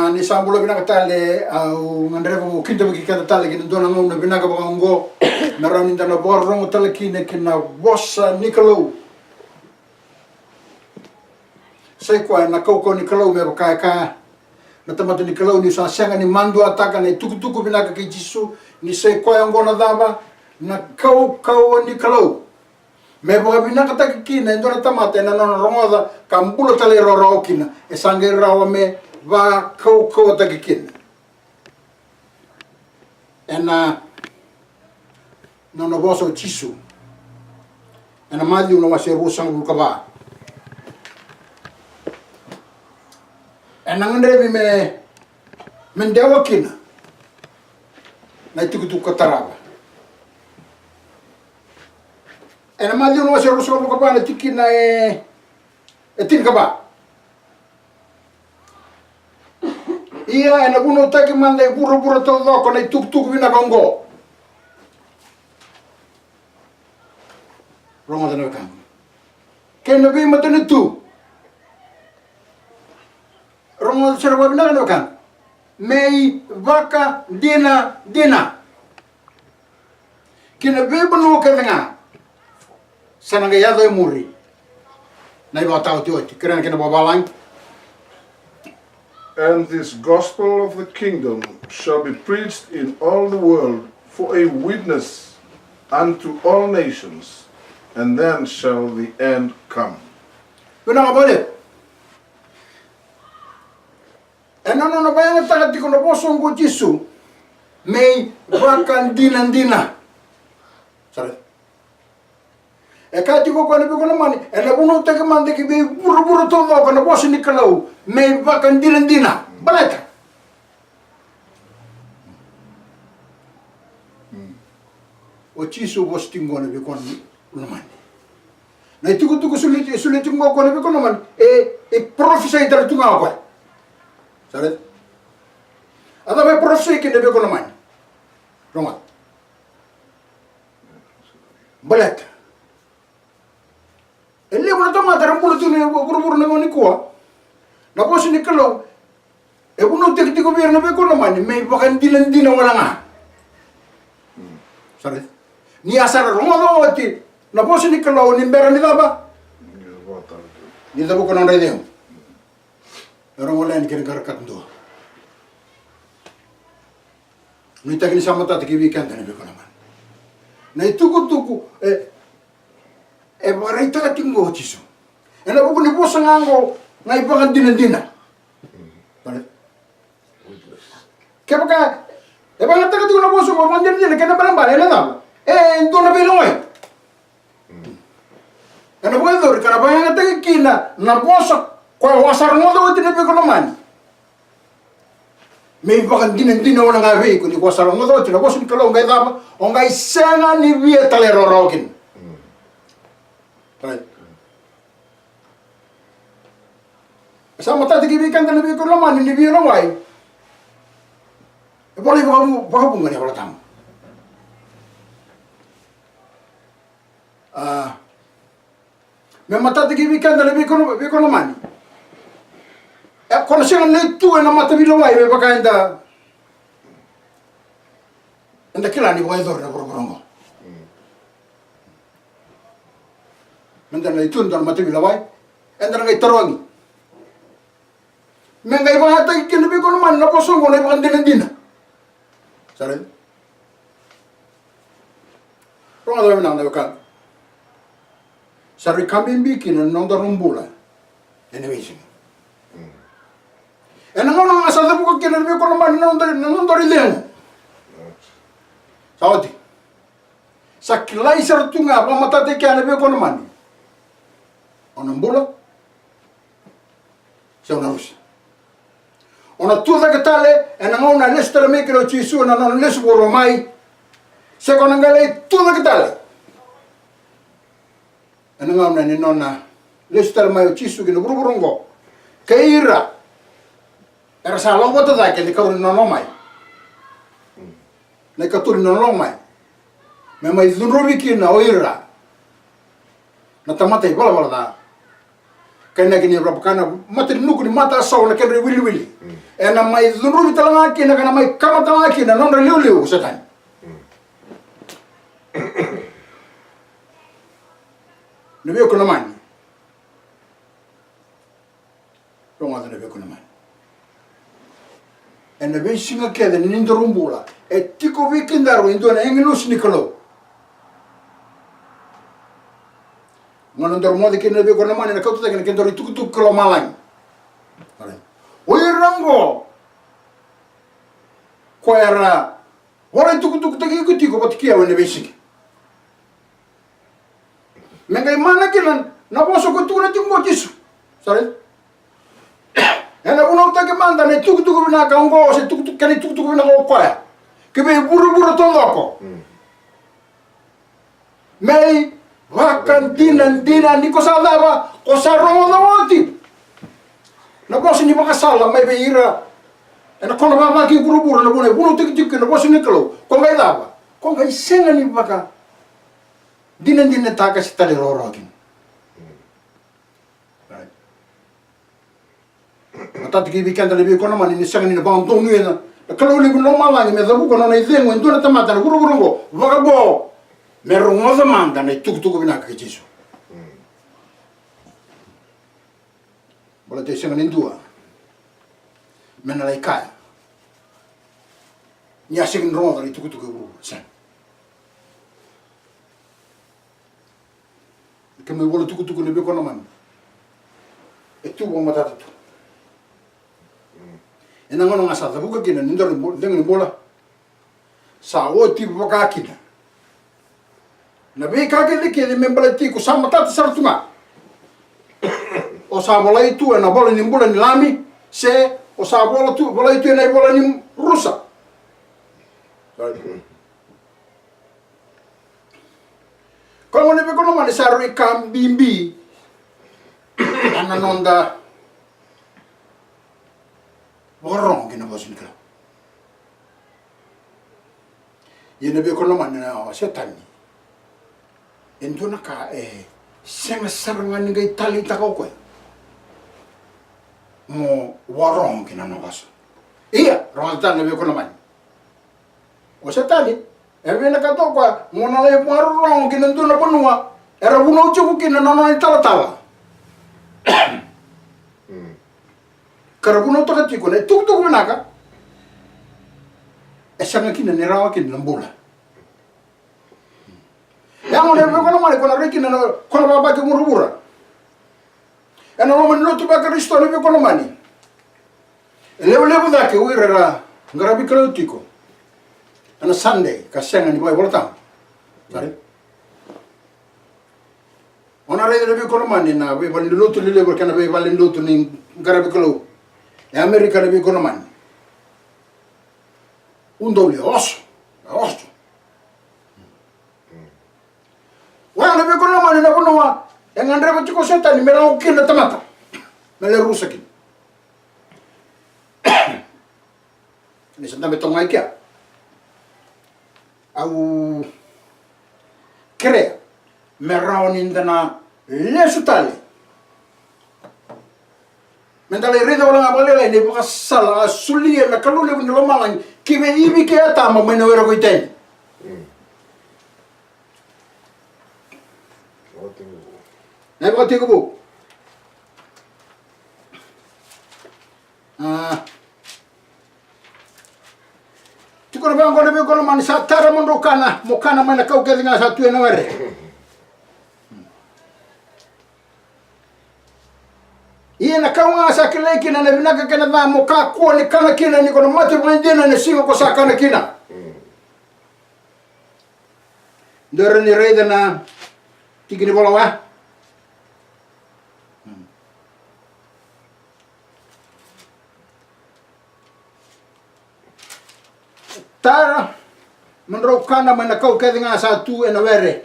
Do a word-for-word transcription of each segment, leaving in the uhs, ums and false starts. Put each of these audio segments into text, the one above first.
Ni sa bula vinaka tale, au gadreva mo kidavaki keda tale ki na dua na gauna vinaka vaka oqo, me rawa ni da na vakarorogo tale kina ki na vosa ni Kalou. Sa i koya na kaukauwa ni Kalou, me vaka e kaya na tamata ni Kalou, niu sa sega ni maduataka na itukutuku vinaka kei Jisu, ni sa i koya oqo na cava? Na kaukauwa ni Kalou. Me vakavinakataki kina e dua na tamata ena nona rogoca ka bula talairawarawa kina, e sa qai rawa me vakaukauwataki kina. Ena nona vosa o Jisu ena Maciu na wase ruasagavulu ka va, ena gadrevi me, me dewa kina na itukutuku ka tarava. Ena Maciu na wase ruasagavulu ka va na tikina e, e tinikava. Ia ena vunautaki mada e vuravura taucoko na itukutuku vinaka oqo. Rogoca na wekaqu, kei na veimatanitu. Rogoca sara vakavinaka na wekaqu. Me ivakadinadina. Ki na veivanua kece ga sa na qai yaco e muri na ivakataotioti. Kerea na kena vakavalagi. And this gospel of the kingdom shall be preached in all the world for a witness unto all nations, and then shall the end come. Vinaka vakalevu. Ena nona vakayagataka tiko na vosa oqo o Jisu, me ivakadinadina. Sara. E kaya tiko o koya na veivakalomani, ena vunautaki mada ki vei vuravura taucoko na vosa ni Kalou me ivakadinadina. Baleta o Jisu vosa tiko qo na veivakalomani. Na itukutuku soli, soli tiko qo na veivakalomani, e, e parofisai tale tu ga o koya. Sara. A cava e parofisai kina na veivakalomani? Rogoca. Baleta e levu na tamata era bula tu ena vuravura na gauna nikua, na vosa ni Kalou e vunautaki tiko vei ira na veivakalomani me ivakadinadina wale ga. Sara. Ni a sa ra rogoca oti na vosa ni Kalou ni bera ni cava? Ni cavuka na nodra icegu. E rogo yani kei na qara katadua. Nuitaki ni sa matata ki vei keda na veivakalomani na itukutuku e, e vakaraitaka tiko qo o Jisu. Ena vuku ni vosa ga qo, na ivakadinadina. Kevaka e vakayagataka tiko na vosa qo vakadinadina, kena ibalebale ena cava? E dua na veilewai. Ena vakayacori ka na vakayagataki kina na vosa koya o a sa rogoca oti na veivakalomani. Me ivakadinadina wale ga vei iko ni ko a sa rogoca oti na vosa ni Kalou, o qai cava? O qai sega ni via talairawarawa kina. Right. E sa matata ki vei keda na veivakalomani ni veilewai. E volai vakavu-, vakavuqa na iVolatabu. A, me matata ki vei keda na veikano-, veivakalomani. E, ko na sega ni tu ena mataveilewai me vaka eda, eda kila ni vakayacori na vuravura oqo. Meda na tu ena mataveilewai, eda na qai tarogi. Me qai vakayagataki kina na veivakalomani na vosa oqo na ivakadinadina. Sara. Rogoca vinaka na wekaqu. Sa rui ka bibi kina na nodaru bula ena veisiga. Ena gauna ga sa cavuka kina na veivakalomani na nodaru, na nodaru icegu. Sa oti. Sa kilai sara tu ga vakamatata i kea na veivakalomani. O na bula se o na rusa. O na tucake tale ena gauna e lesu tale mai kina o Jisu ena nona lesu vakarua mai, se ko na qai lai tucake tale ena gauna ni nona lesu tale mai o Jisu ki na vuravura oqo. Kei ira era sa lako vata cake ena ikarua ni nona lako mai, na ikatolu ni nona lako mai, me mai cudruvi kina o ira na tamata ivalavala ca, Kainaki ni ravaka na mata ni nuku ni mata a sau na kedra iwiliwili. Ena mai cudruvi tale ga kina ka na mai kama tale ga kina na nodra liuliu o Setani. Na veikonamani. Rogoca na veikonamani. Ena veisiga kece ni daru bula e tiko vei kedaru e dua na agilosi ni Kalou. Gauna daru moce kina na veikonamani ena kauta cake na kedaru itukutuku ki lomalagi. O ira oqo ko era vola itukutukutaki iko tiko vata kei au ena veisiga. Me qai mana kina na vosa ko tukuna tiko qo o Jisu. Sa raica? Ena vunautaki mada na itukutuku vinaka oqo se tukutuku, kena itukutuku vinaka o koya ki vei vuravura taucoko. Me ivakadinadina ni ko sa cava, ko sa rogoca oti na vosa ni vakasala mai vei ira ena kona vava kei vuravura, na vuna e vunautaki tiko kina na vosa ni Kalou. Ko qai cava? Ko qai sega ni vakadinadinataka se talairawarawa kina. Matata ki vei keda na veikonamani ni sega ni na vakadonuya na Kalou levu ni lomalagi me cavuka na nona icegu e dua na tamata ena vuravura oqo. Vakavo me rogoca mada na itukutuku vinaka kei Jisu. Baleta e sega ni dua me na lai kaya ni a sega ni rogoca na itukutuku e vuravura. Sega. Kemuni vola tukutuku ni veikonamani e tu vakamatata tu. Ena gauna ga sa cavuka kina ni dua na bu-, degu ni bula, sa oti vaka kina na veika kece kece me baleti iko, sa matata sara tu ga. O sa volai tu ena vola ni bula ni Lami se o sa vola tu, volai tu ena ivola ni rusa. Koya gona na veikonamani sa rui ka bibi ena noda vakarorogo kina vosa ni Kalou. Ia na veikonamani, na o Setani e dua na ka e sega sara ga ni qai taleitaka o koya mo vakarorogo kina na vosa. Ia rogoca tale na veikonamani. O Setani e vinakata o koya mo na lai vakarorogo ki na dua na vanua era vunau tiko kina na nona italatala. Ka ra vunautaka tiko na itukutuku vinaka e sega kina ni rawa kina na bula. Ia gona na veikonamani ko na rai kina na kona vavaki vuravura. Ena loma ni lotu vaKarisito na veikonamani e levulevu cake o ira era qaravi Kalou tiko ena Sunday ka sega ni vakaivolatabu. Sari? O na raica na veikonamani na veivale ni lotu lelevu, kei na veivale ni lotu ni qaravi Kalou e Amerika na veikonamani. Udolu e oso, e oso. Oya na veikonamani na vanua e gadreva tiko o Setani me lako kina na tamata me lai rusa kina. Ni sa dabe toka ga i kea. Au kerea me rawa ni da na lesu tale. Me da lai raica wale ga vakalailai na ivakasala a solia na Kalou levu ni lomalagi ki vei Ivi kei Atama mai na were ko Iteni. Na ivakatekivu. A. Tukuna vaqo na veikonamani, sa tara mo drau kana, mo kana mai na kau kece ga sa tu ena were. Ia na kau ga sa kilai kina na vinaka kei na ca mo kakua ni kana kina ni ko na mate vakaidina ena siga ko sa kana kina. Dou rawa ni raica na tiki ni vola wa. Tara mo drau kana mai na kau kece ga sa tu ena were.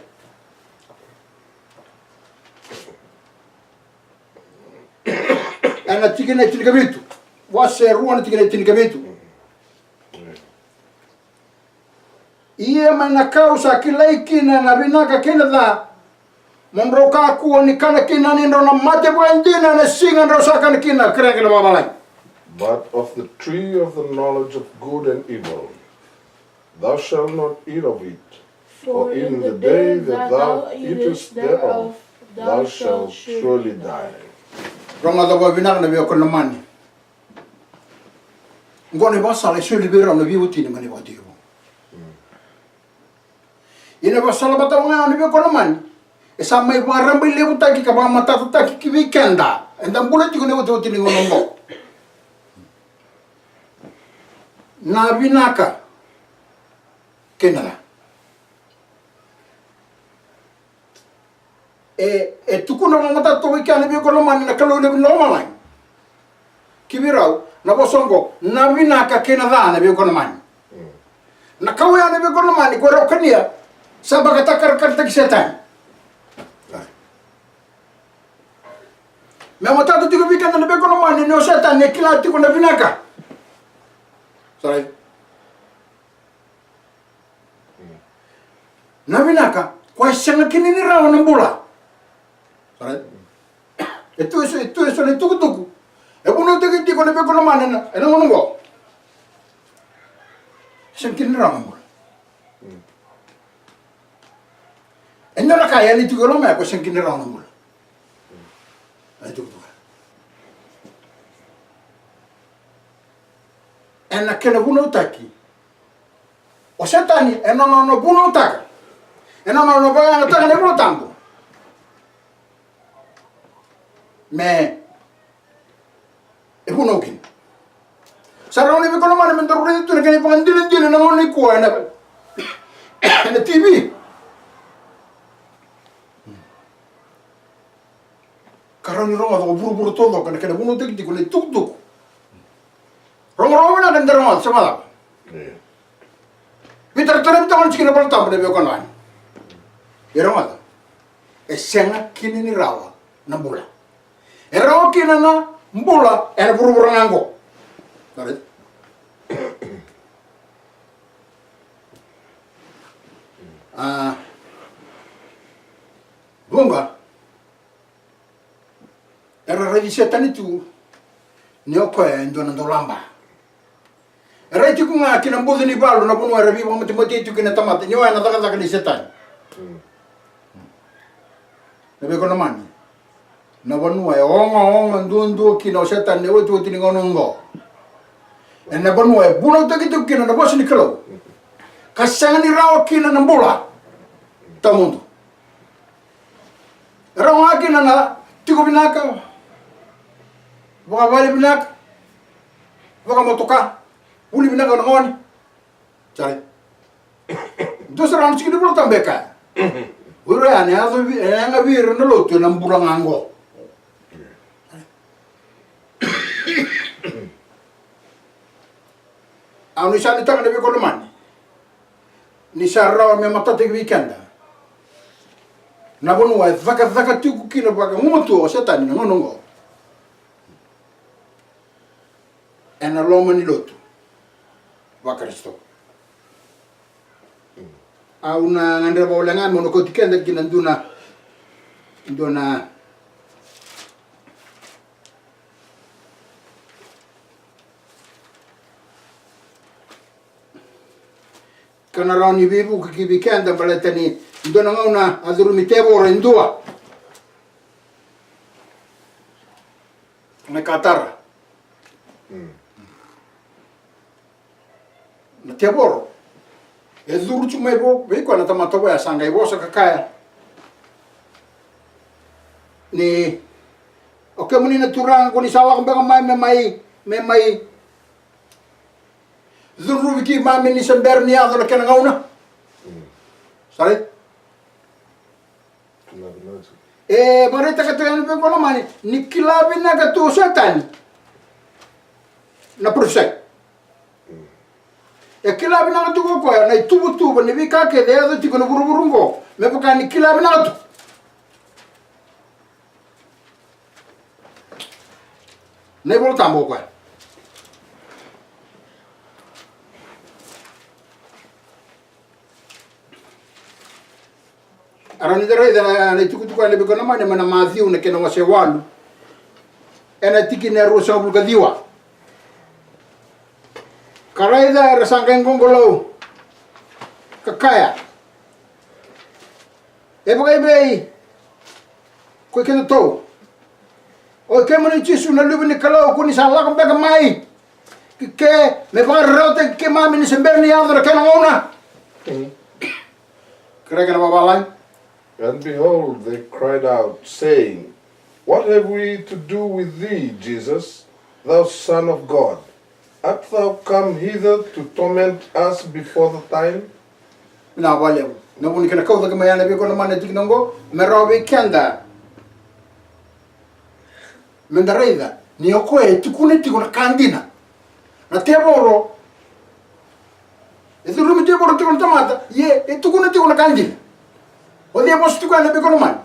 Ena tikina e tinikavitu. Wase rua na tikina e tinikavitu. Ia mai na kau sa kilai kina na vinaka kei na ca, Mo drau kakua ni kana kina ni drau na mate vakaidina ena siga drau sa kana kina, kerekere vakavalagi. But of the tree of the knowledge of good and evil thou shalt not eat of it, for in the day that thou eatest thereof thou shalt surely die. Rogoca vakavinaka na vei o Konamani. Oqo na ivakasala e soli vei rau na veiwatini mai na ivakatekivu. Ia na ivakasala vata oya na vei o Konamani, e sa mai vakarabailevutaki ka vakamatatataki ki vei keda eda bula tiko na ivakawati ni gauna oqo. Na vinaka kei na ca. E, e tukuna vakamatata tu vei keda na vei o Konamani na Kalou levu ni lomalagi ki vei rau na vosa oqo, na vinaka kei na ca na vei o Konamani. Na ka oya na vei o Konamani ko rau kania, sa vakatakarakarataki Setani. Me matata tiko vei keda na vei o Konamani ni o Setani e kila tiko na vinaka. Sorry. Na vinaka ko e sega kina ni rawa na bula. Right? E tu eso, e tu eso na itukutuku e vunautaki tiko na vei o Konamani ena, ena gauna oqo. Sega kina ni rawa na bula. E na ka yani tiko e loma ya ko sega kina ni rawa na bula. Na itukutuku ena kena vunautaki o Setani, ena nona vunautaka, ena nona vakayagataka na iVola Tabu me e vunau kina. Sa rawa ni vei o Konamani me daru raica tu na kena ivakadinadina na gauna nikua ena, ena T V. Ka rawa ni rogoca ko vuravura taucoko na kena vunautaki tiko na itukutuku. Rogorogo vinaka ni da rogoca, se macala. Veitaratara vei tamana tiko na Vola Tabu na vei o Konamani. E rogoca. E sega kina ni rawa na bula. E rawa kina na bula ena vuravura ga oqo. Alright. A, vuqa era raici Setani tu ni o koya e dua na daulaba. E rai tiko ga ki na buca ni valu na vanua era veivakamatematei tiko kina na tamata, ni oya na cakacaka ni Setani. Na vei o Konamani, na vanua e ogaoga duadua kina o Setani na iwatiwati ni gauna oqo. Ena vanua e vunautaki tiko kina na vosa ni Kalou ka sega ni rawa kina na bula tawamudu. E rawa ga kina na tiko vinaka, vakavale vinaka, vakamotoka, vuli vinaka na gone. Sara. Dua sara na tiki ni Vola Tabu e kaya, o ira ya na yaco vi-, e yaga vei ira na lotu ena bula ga oqo. Au nuitaka na vei o Konamani ni sa rawa me matataki vei keda na vanua e cakacaka tiko kina vakagumatua o Setani na gauna oqo ena loma ni lotu vaKarisito. Au na gadreva wale ga meu na kauti keda ki na dua na, dua na ka na rawa ni veivuke ki vei keda baleta ni dua na gauna a curumi tevoro e dua na katara. Na tevoro e curu tu mai vo-, vei koya na tamata oya, sa qai vosa ka kaya ni, o kemuni na turaga, ko ni sa lako beka mai me mai, me mai cudruvi keimami ni se bera ni yaco na kena gauna. Sara. E vakaraitaka tiko yani vei o Konamani ni kila vinaka tu o Setani na parofisai. E kila vinaka tu ko koya na ituvatuva ni veika kece e yaco tiko na vuravura oqo, me vaka ni kila vinaka tu na iVola Tabu o koya. Ka rawa ni da raica na, na itukutuku ya na veikonamani mai na Maciu na kena wase walu, ena tikina e ruasagavulu ka ciwa. Ka raica era sa qai qoqolou ka kaya, e vakaevei ko i kedatou, o i kemuni Jisu na Luve ni Kalou, ko ni sa lako beka mai ki ke me vakararawataki keimami ni se bera ni yaco na kena gauna? Kerei kena vavalagi. And behold, they cried out, saying, "What have we to do with thee, Jesus, thou Son of God? Art thou come hither to torment us before the time?" Na vale, na vuni kena kau cake mai ya na veikonamani na tikina oqo, me rawa vei keda me da raica ni o koya e tukuna tiko na ka dina. Na tevoro e curumi tevoro tiko na tamata, ia e tukuna tiko na ka dina. O cei e vosa tiko ya na veikonamani?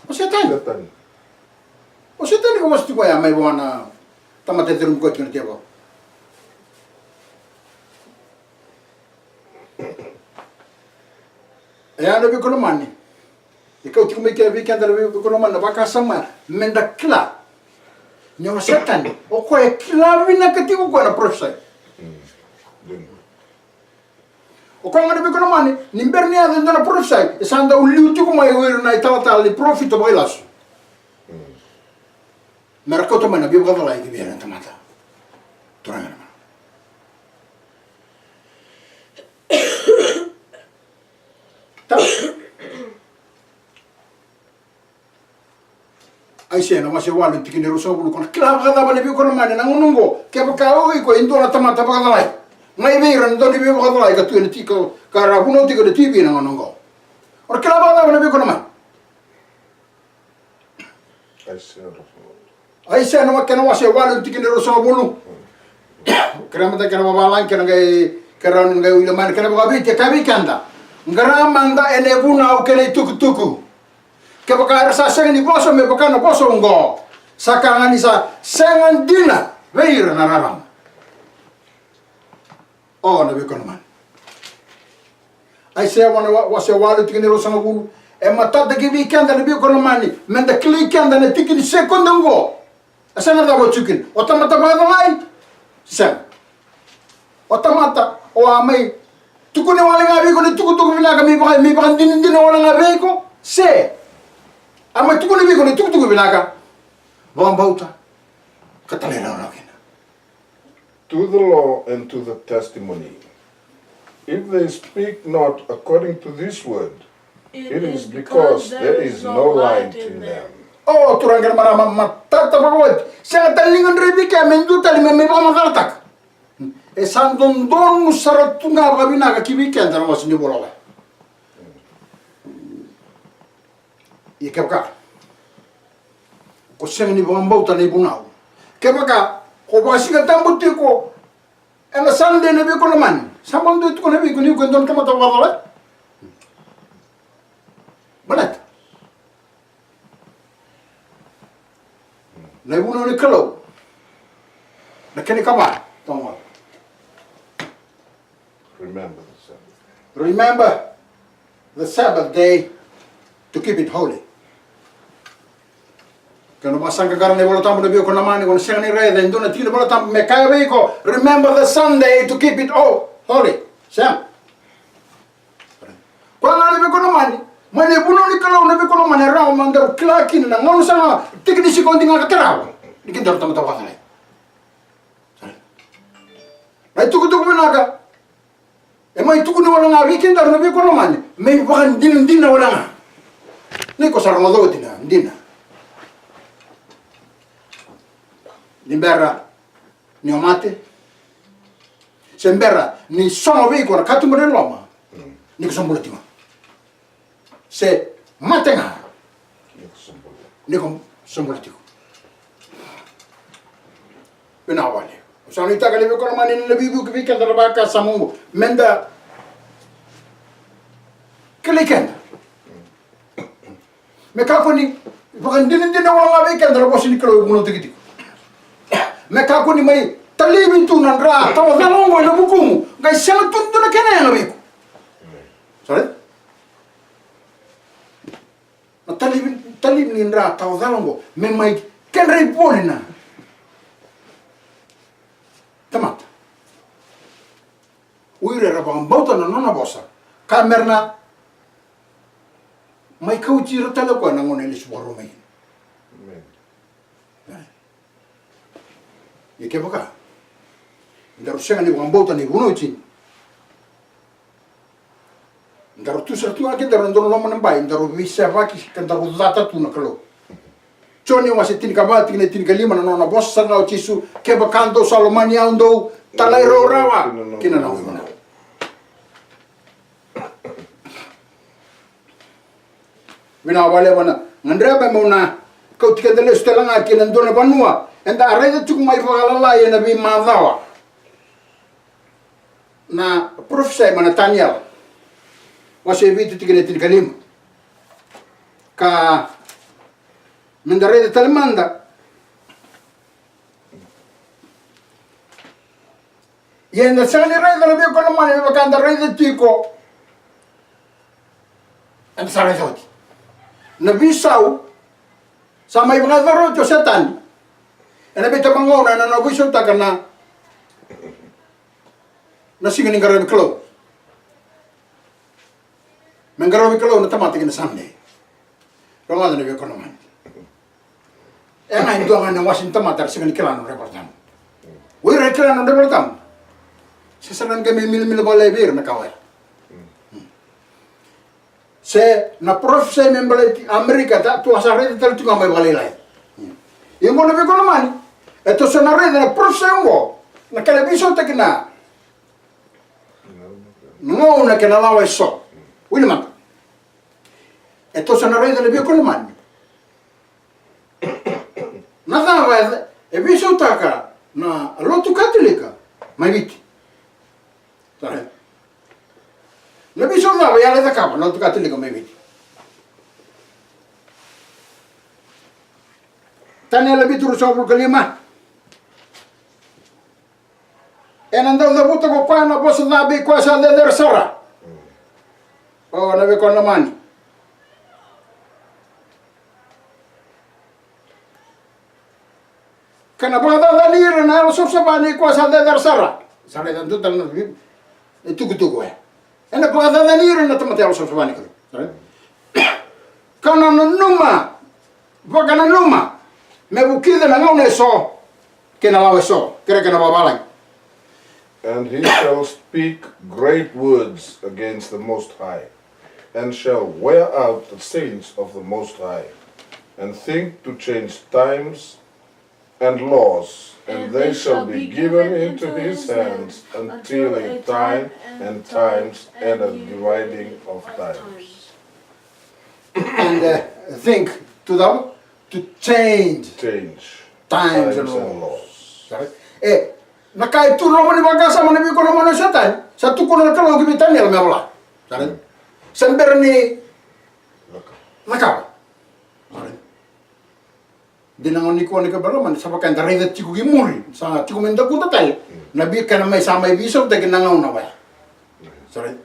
O Setani. Setani. O Setani ka vosa tiko ya mai vua na tamata e curumi koya tiko na tevoro. E ya na veikonamani. E kau tiko mai kea vei keda na vei-, veikonamani na vakasama me da kila ni o Setani, o koya e kila vinaka tiko o koya na parofisai. O koya ga na veikonamani, ni bera ni yaco e dua na parofisai, e sa dau liu tiko mai o ira na italatala ni parofita vakailasu me ra kauta mai na veivakacalai ki vei ira na tamata. Turaga na mana. Aisea na wase walu, tikina e ruasagavulu. Ko na kila vakacava na veikonamani na gauna oqo? Kevaka o iko e dua na tamata vakacalai, mai vei ira na dau ni veivakacalai ka tu ena tiko, ka ra vunau tiko ena T V na gauna oqo. O na kila vakacava na veikonamani? Aisea na wa-, kena wase walu, tikina e ruasagavulu. Kerea mada kena vavalagi, kena qai, kerea ni qai wili mai na kena vakaviti, e kaya vei keda: Qara mada ena ivunau kei na itukutuku. Kevaka era sa sega ni vosa me vaka na vosa oqo, sa ka ga ni sa sega dina vei ira na rarama. O na veikonamani. Aisea wa-, wase walu, tikina e ruasagavulu. E matata ki vei keda na veikonamani me da kilai keda na tiki ni sekodi oqo. E sa na cava o tiko kina, o tamata vakacalai? Sega. O tamata o a mai tukuni wale ga vei iko na itukutuku vinaka, me vaka, me vakadinadina wale ga vei iko, se a mai tukuni vei iko na itukutuku vinaka, vakabauta, ka talairawarawa kina? To the law and to the testimony. If they speak not according to this word, it is because there is no light in them. O turaga na marama, matata vakawati. Sega tale ni gadrevi kea me dua tale me, me vakamacalataka. E sa dodonu sara tu ga vakavinaka ki vei keda na wase ni vola oya. Ia kevaka ko sega ni vakabauta na ivunau, kevaka ko vakasigatabu tiko ena Sunday na veikonamani, sa vakadua e tukuna vei iko ni ko e dua na tamata vakacalai? Baleta na ivunau ni Kalou, na kena ikava, tomo. Remember the Sabbath. Remember the Sabbath day to keep it holy. Ke o na vakasaqaqara na iVola Tabu na veikonamani, ko na sega ni raica e dua na tiki ni Vola Tabu me kaya vei iko, "Remember the Sunday to keep it all holy." Sega. Koya ga na veikonamani, mai na ivunau ni Kalou na veikonamani, e rawa me daru kila kina na gauna sara ga, tiki ni sikodi ga ka tarava ni kedaru tamata vakacalai. Na itukutuku vinaka e mai tukuni wale ga vei kedaru na veikonamani me ivakadinadina wale ga. Ni ko sa rogoca oti na dina, ni bera ni o mate, se bera ni sogo vei iko na katuba ni loma, ni ko sa bula tiko. Se mate ga ni ko sa bula tiko. Vinaka wale. Au sa nuitaka na veikonamani ni na veivuke vei keda na vakasama oqo, me da kilai keda. Me kakua ni vakadinadina wale ga vei keda na vosa ni Kalou e vunautaki tiko. Me kakua ni mai talevi tu na dra tawa cala oqo ena vukumu, qai sega tu dua na kena yaga vei iko. Sorry? Na talivi, talivi ni dra tawa cala oqo me mai kedra ivoli na tamata. O ira era vakabauta na nona vosa ka me ra na mai kauti ira tale o koya na gauna e lesu vakarua mai kina. Ia kevaka daru sega ni vakabauta na ivunau e tini, daru tu sara tu ga kedaru ena dua na loma ni bai, daru veisevaki ka daru cata tu na Kalou. Joni wase tinikava, tikina e tinikalima, na nona vosa sara ga o Jisu: Kevaka dou sa lomani au, dou talairawarawa ki na noqu ivunau. Vinaka vakalevu. Na gadreva meu na kauti keda lesu tale ga ki na dua na vanua eda a raica tiko mai vakalalai ena veimacawa. Na parofisai mai na Taniela wase vitu, tikina e tinikalima. Ka meda raica tale mada. Ia eda sega ni raica na veiwekani lomani me vaka eda raica tiko. Eda sa raica oti na veisau sa mai vakayacora oti o Setani ena veitabagauna ena nona veisautaka na, na siga ni qaravi Kalou. Me qaravi Kalou na tamata ki na Sunday. Rogoca na veiwekani lomani. E ga e dua ga na wase ni tamata era sega ni kila na nodra iVolatabu. O ira era kila na nodra iVolatabu, se sara ga me milamila vakalailai vei ira na ka oya. Se na parofisai me baleti Amerika, ta tu a sa raica tale tu ga mai vakalailai. Ia oqo na veiwekani lomani, e toso na raica na parofisai oqo, na kena veisautaki na gauna kei na lawa eso. Wili mada. E toso na raica na veiwekani lomani. Na cava e, e veisautaka na lotu Katolika mai Viti? Sa raica. Na veisau cava e a lai cakava na lotu Katolika mai Viti? Taniela vitu, ruasagavulu ka lima. Ena dau cavuta ko koya na vosa ca vei koya sa cecere sara. O na veiwekani lomani, ka na vakacacani ira na yalo savasava ni koya sa cecere sara. Sa raica dua tale na itukutuku oya. Ena vakacacani ira na tamata yalo savasava ni Kalou. Ka na nanuma, vakananuma me vukica na gauna eso kei na lawa eso, kerei kei na vakavalagi. And he shall speak great words against the Most High, and shall wear out the saints of the Most High, and think to change times and laws, and they shall be given into his hands until a time and times and a dividing of times. And, uh, think to them to change, change times and laws. Sa raica? E, na ka e tu ena loma ni vakasama, na veiwekani lomani, o Setani sa tukuna na Kalou ki vei Taniela me vola. Sa raica? Sa bera ni cakava. Sa raica? Dina ga nikua na veiwekani lomani, sa vaka eda raica tiko ki muri, sa tiko mai dakuda tale na veika ena mai, sa mai veisautaki na gauna vaya. Sa raica?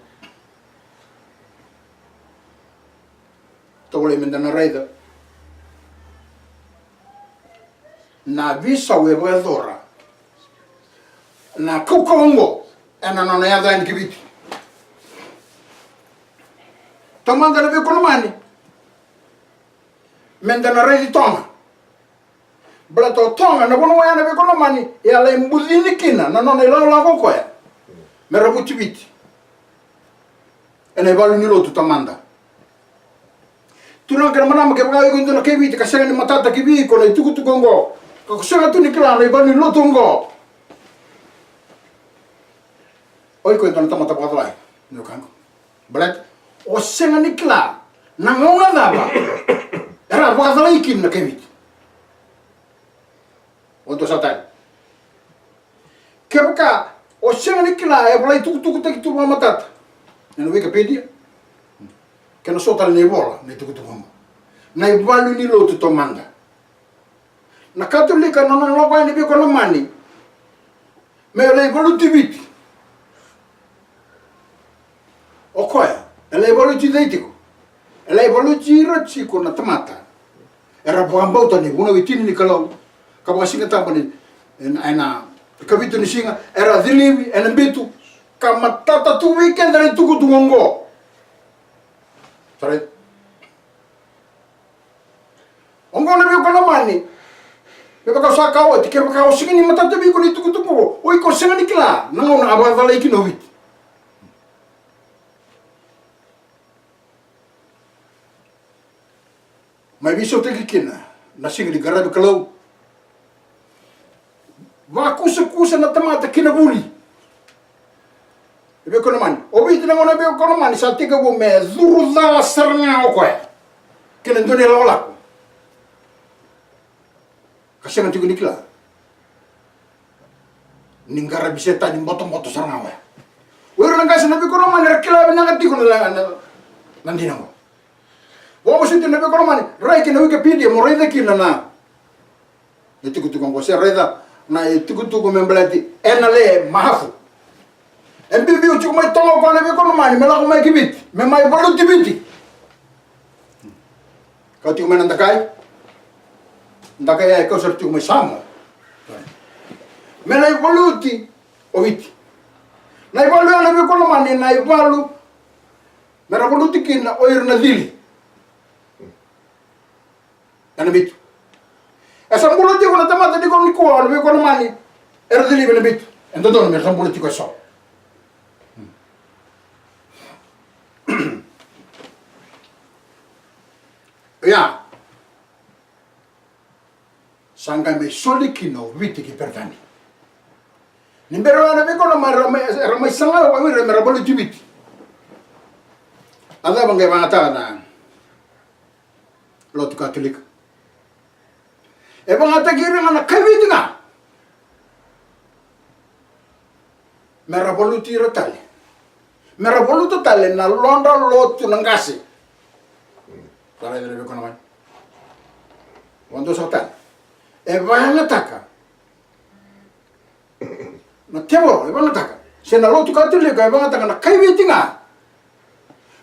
Tovolei meda na raica na veisau e vakayacora na kaukauwa oqo ena nona yaco yani ki Viti. Taumada na veiwekani lomani, meda na raici Toga. Baleta o Toga, na vanua oya na veiwekani lomani, e a lai bucini kina na nona ilakolako o koya me ravuti Viti ena ivalu ni lotu. Taumada, tu na kena marama, kevaka o iko e dua na kai Viti ka sega ni matata ki vei iko na itukutuku oqo, ka ko sega tu ni kila na ivalu ni lotu oqo, o iko e dua na tamata vakacalai, ni wekaqu. Baleta o sega ni kila na gauna cava era vakacalai kina na kai Viti. O dua sa tale. Kevaka o sega ni kila, e volai tukutukutaki tu vakamatata ena Wikipedia, kei na so tale na ivola, na itukutuku oqo. Na ivalu ni lotu. Taumada, na Katolika na nona lako yani vei koya na mani me lai valuti Viti. O koya e lai valuti cei tiko? E lai valuti ira tiko na tamata era vakabauta na ivunau e tini ni Kalou, ka vakasigatabu ena, ena, ena ikavitu ni siga, era cilivi ena bitu, ka matata tu vei keda na itukutuku oqo. Sa raica? Oqo na veiwekani lomani, me vaka au sa kaya oti, kevaka o sega ni matata vei iko na itukutuku oqo, o iko sega ni kila na gauna a vakacalai kina o Viti. Mai veisautaki kina na siga ni qaravi Kalou. Vakusakusa na tamata ki na vuli. E veiwekani lomani, o Viti na gauna, e veiwekani lomani, sa tekivu me curu cala sara ga o koya ki na dua na ilakolako. Ka sega tiko ni kila ni qaravi Setani botoboto sara ga oya. O ira na qase, na veiwekani lomani, era kila vinaka tiko na, na, na dina oqo. Vakamasuti, na veiwekani lomani, rai ki na Wikipedia mo raica kina na, na itukutuku oqo, se raica na itukutuku me baleti Ena Le Mahafu. E biubiu tiko mai Toga o koya, na veiwekani lomani, me lako mai ki Viti, me mai valuti Viti. Kau tiko mai na dakai. Dakai ya e kau sara tiko mai Samoa. Me lai valuti o Viti. Na ivalu ya, na veiwekani lomani, na ivalu me ra valuti kina o ira na cili ena bitu. E sa bula tiko na tamata ni gauna nikua, na veiwekani lomani, era cilivi ena bitu. E dodonu me ra sa bula tiko eso. Ia, sa qai mai soli kina o Viti ki Peritania. Ni bera oya, na veiwekani lomani, era mai, era mai saga o ira me ra valuti Viti. A cava qai vagataka na lotu Katolika? E vagataki ira ga na kai Viti ga me ra valuti ira tale, me ra valuta tale na nodra lotu na qase. Sa raica, na veiwekani lomani? Vakadua sara tale. E vagataka na tevoro, e vagataka, se na lotu Katolika, e vagataka na kai Viti ga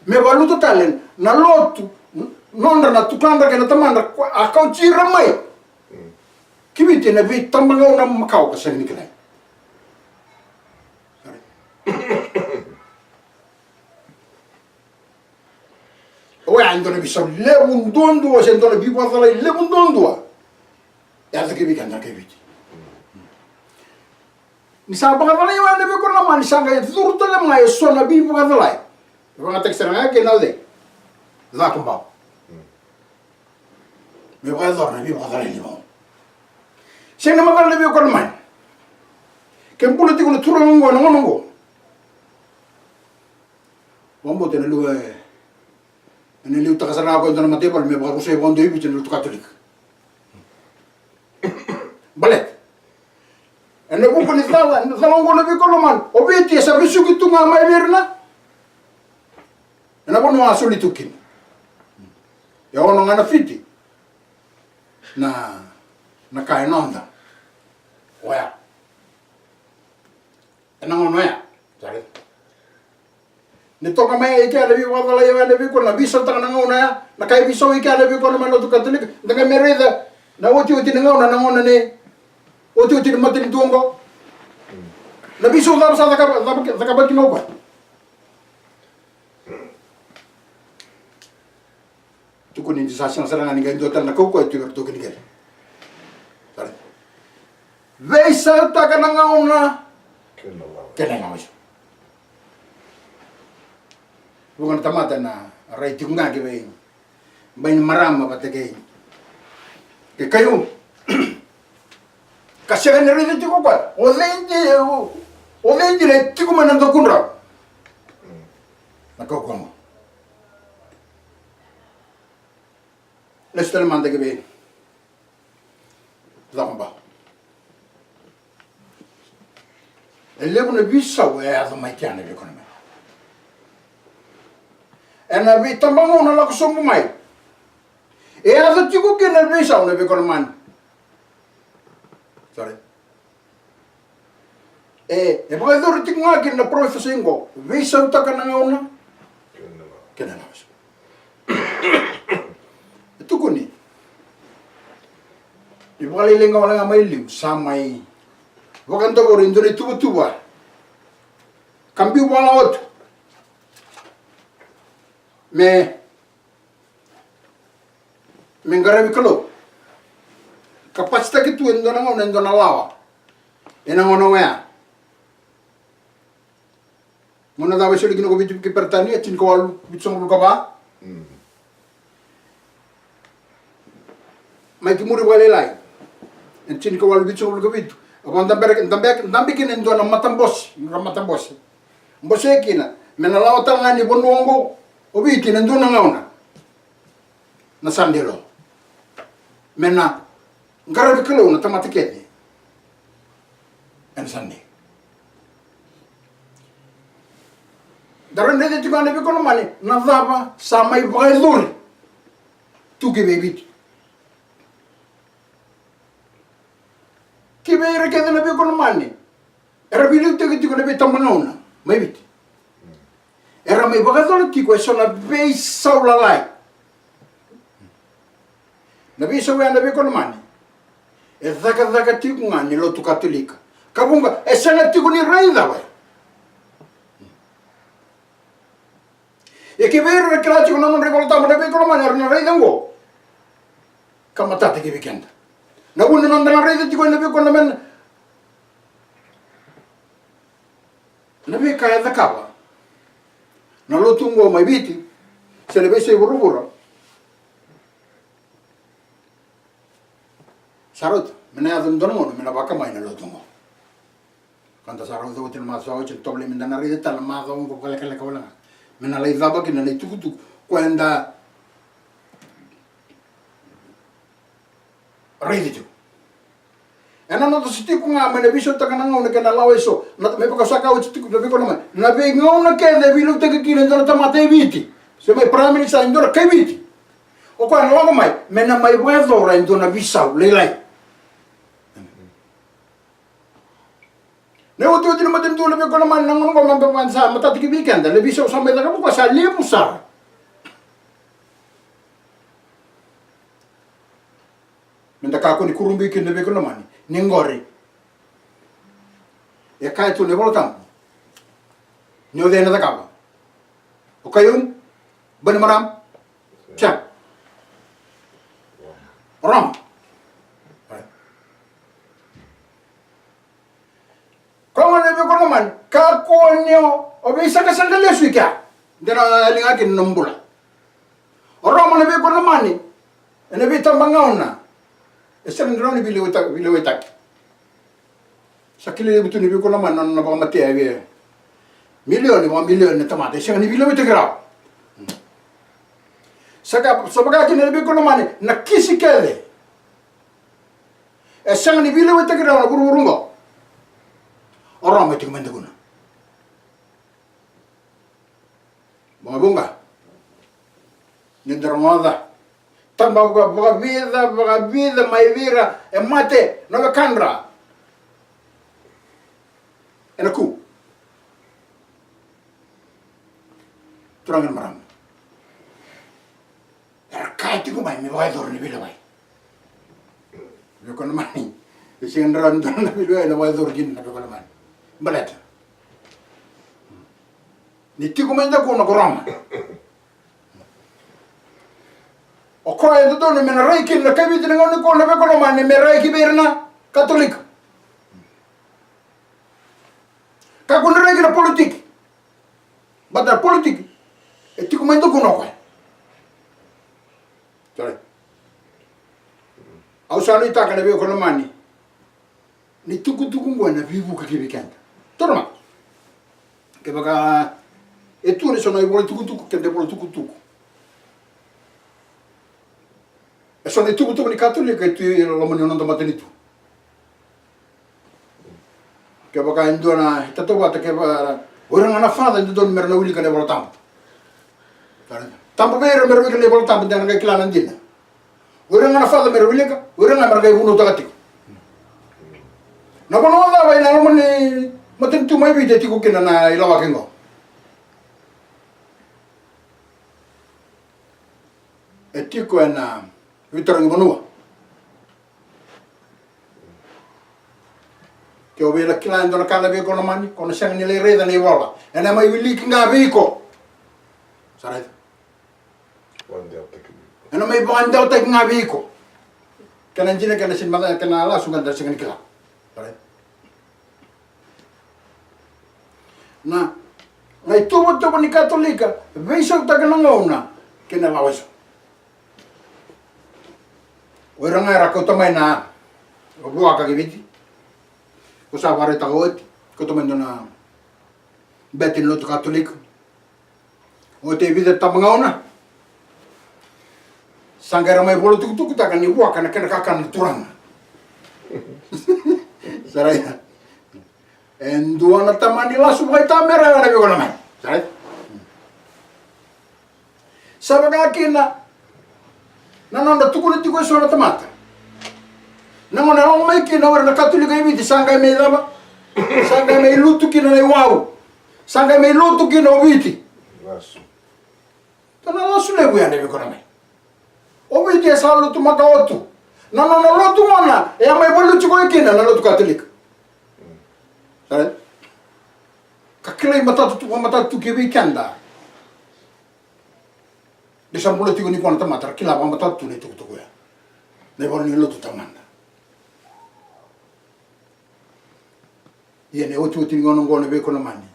me valuta tale na lotu, nodra na tukadra kei na tamadra, ko a kauti ira mai ki Viti ena veitabagauna makawa ka sega ni kilai. Oya e dua na veisau levu duadua, se dua na veivakacalai levu duadua e yaco ki vei keda na kai Viti. Ni sa vakacalai oya, na veiwekani lomani, sa qai curu tale mai eso na veivakacalai. E vagataki sara ga kei na, o cei? Cakobau. Me vakayacora na veivakacalai levu. Sega ni macala, na veiwekani lomani, ke bula tiko na turaga oqo ena gauna oqo. Vakabauta ena liu, e, ena liutaka sara ga o koya e dua na mataivalu me vakarusai vakadua i Viti na lotu Katolika. Baleta ena vuku ni cala, na cala oqo, na veiwekani lomani, o Viti e sa vesuki tu ga mai vei ira na, ena vanua a soli tu kina. E ono ga na fiti na, na ka e noda. Oya. Ena gauna oya. Sa raica? Ni toka mai i kea na veivakacalai oya, na veiwekani, na veisautaka na gauna oya, na ka e veisau i kea, na veiwekani, mai na lotu Katolika, da qai mai raica na otioti ni gauna, na gauna ni otioti ni matanitu oqo. Na veisau cava sa cakava, cakava, cakava kina o koya? Tukuni ni sa sega sara ga ni qai dua tale na kaukauwa e tu vei iratou kina kece. Sa raica? Veisautaka na gauna kei na ilakolako eso. Vuqa na tamata na rai tiko ga ki vei Bainimarama vata kei, kei Khaiyum. Ka sega ni raica tiko o koya o cei dina, o, o cei dina e tiko mai na dakudrau. Na kaukauwa. Lesu tale mada ki vei Cakobau. E levu na veisau e yaco mai kea, na veiwekani lomani. Ena veitabagauna lako sobu mai e yaco tiko kina na veisau, na veiwekani lomani. Sorry. E, e vakayacori tiko ga kina na parofisai oqo, veisautaka na gauna kei na ilakolako eso. Vakalailai ga wale ga mai liu sa mai vakadavori e dua na ituvatuva ka biu vakalawa tu me me qaravi Kalou. Ka pasitaki tu e dua na gauna e dua na lawa ena gauna oya. Gauna cava e soli kina ko Viti ki Peritania, tinikawalu vitusagavulu ka va. Mai ki muri vakalailai, e tinikawalu vitusagavulu ka vitu. A vakadabera, dabe, dabe kina e dua na matabose, na matabose. Bose kina me na lawa tale ga ni vanua oqo o Viti ena dua na gauna. Na Sande lo me na qaravi Kalou na tamata kece ena Sande. Da raica tiko ga na veikonamani na cava sa mai vakayacori tu ki vei Viti. Ki vei ira kece na veikonamani era veiliutaki tiko na veitabagauna mai Viti, era mai vakayacora tiko eso na veisau lalai. Na veisau ya na veikonamani e cakacaka tiko ga ni lotu Katolika. Ka vuqa e sega tiko ni raica, e. Ia ke vei ira era kila tiko na nodra iVolatabu na veikonamani era na raica oqo, ka matata ki vei keda. Na vuna na noda na raica tiko ena veikonamani na veika e cakava na lotu oqo mai Viti se na veiyasai vuravura. Sa rauta me na yaco e dua na gauna me na vakamai na lotu oqo. Ka da sa rauta oti na macawa oti, na tovolei me da na raica tale na macawa oqo vakalekaleka wale ga me na lai cava kina na itukutuku ko eda raica tiko. Ena noda sa tiko ga mai na veisautaka na gauna kei na lawa eso, na me vaka sa kaya oti tiko na veikonamani, na veigauna kece e veiliutaki kina e dua na tamata e Viti se mai Prime Minister e dua na kai Viti, o koya na lako mai me na mai vakayacora e dua na veisau lailai. Na iotioti ni matanitu na veikonamani na gauna oqo, me vaka sa matata ki vei keda, na veisau sa mai cakava o koya sa levu sara. Me da kakua ni kurabui kina na veikonamani ni qori. E kaya tu na iVolatabu ni o cei ena cakava? O Khaiyum, Bainimarama, se o Roma? Koya gona na veikonamani, kakua ni o veisaqasaqa lesu i kea. De na yali ga kina na nomu bula. O Roma na veikonamani ena veitabagauna e sega ni rawa ni veilewaitaki, veilewaitaki. Sa kilai levu tu ni veikonamani na nona vakamatea e vei milioni, vakamilioni na tamata e sega ni veilewaitaki rawa. Sa ka, sa vaka kina na veikonamani na kisi kece. E sega ni veilewaitaki rawa na vuravura oqo. O Roma e tiko mai dakuna. Vakavuqa ni da rogoca taba vaka, vakavica, vakavica mai vei ira e mate na wekadra ena ku. Turaga kei na marama, era kaya tiko mai me vakayacori na veilewai. Veikonamani e sega ni rawa ni dua na veilewai na vakayacori kina na veikonamani. Baleta ni tiko mai dakuna ko Roma. O koya e dodonu me na rai kina na kai Viti na gauna nikua na veikonamani me rai ki vei ira na Katolika. Kakua ni rai ki na politiki. Baleta na politiki e tiko mai dakuna o koya. Sorry. Au sa nuitaka na veikonamani ni tukutuku oqo ena veivuke ki vei keda. Toro mada. Kevaka e tu na so na ivola tukutuku, keda ivola tukutuku. E so na ituvatuva ni Katolika e tu e loma ni noda matanitu. Kevaka e dua na itauvata, kevaka o ira ga na father e dodonu me ra na wilika na iVola Tabu. Tabu vei ira me ra wilika na iVola Tabu, de na qai kila na dina. O ira ga na father me ra wilika, o ira ga me ra qai vunautaka tiko. Na vanua cava ena loma ni matanitu mai Viti e tiko kina na ilawaki oqo? E tiko ena veitarogi vanua. Ke o via kila e dua na ka na veiqo lomani, ko na sega ni lai raica na ivola. Ena mai wiliki ga vei iko. Sa raica. Vakadewataki. Ena mai vakadewataki ga vei iko. Kena dina, kena sega ni maca, kena lasu ga da sega ni kila. Sa raica. Na, na ituvatuva ni Katolika, veisautaka na gauna kei na lawa eso. O ira ga era kauta mai na vuaka ki Viti. Ko sa vakaraitaka oti, kauta mai dua na bete ni lotu Katolika. Oti e vica na tabagauna, sa qai ra mai vola tukutukutaka ni vuaka na kena kakana na turaga. Sa raica. E dua na tamani lasu vakaitamera na veiqo lomani. Sa raica. Sa vaka kina na nodra tukuna tiko eso na tamata. Na gauna e lako mai kina o ira na Katolika e Viti, sa qai mai cava? Sa qai mai lutu kina na iwau. Sa qai mai lotu kina o Viti. Lasu. Dua na lasu levu ya na veiqo lomani. O Viti e sa lotu makawa tu. Na nona lotu gona e a mai valuti koya kina na lotu Katolika. Sa raica? Ka kilai matata tu, matata tu ki vei keda. Ni sa bula tiko nikua na tamata, ra kila vakamatata tu na itukutuku ya. Na ivola ni lotu tamada. Ia na iotioti ni gauna oqo na veiqo lomani,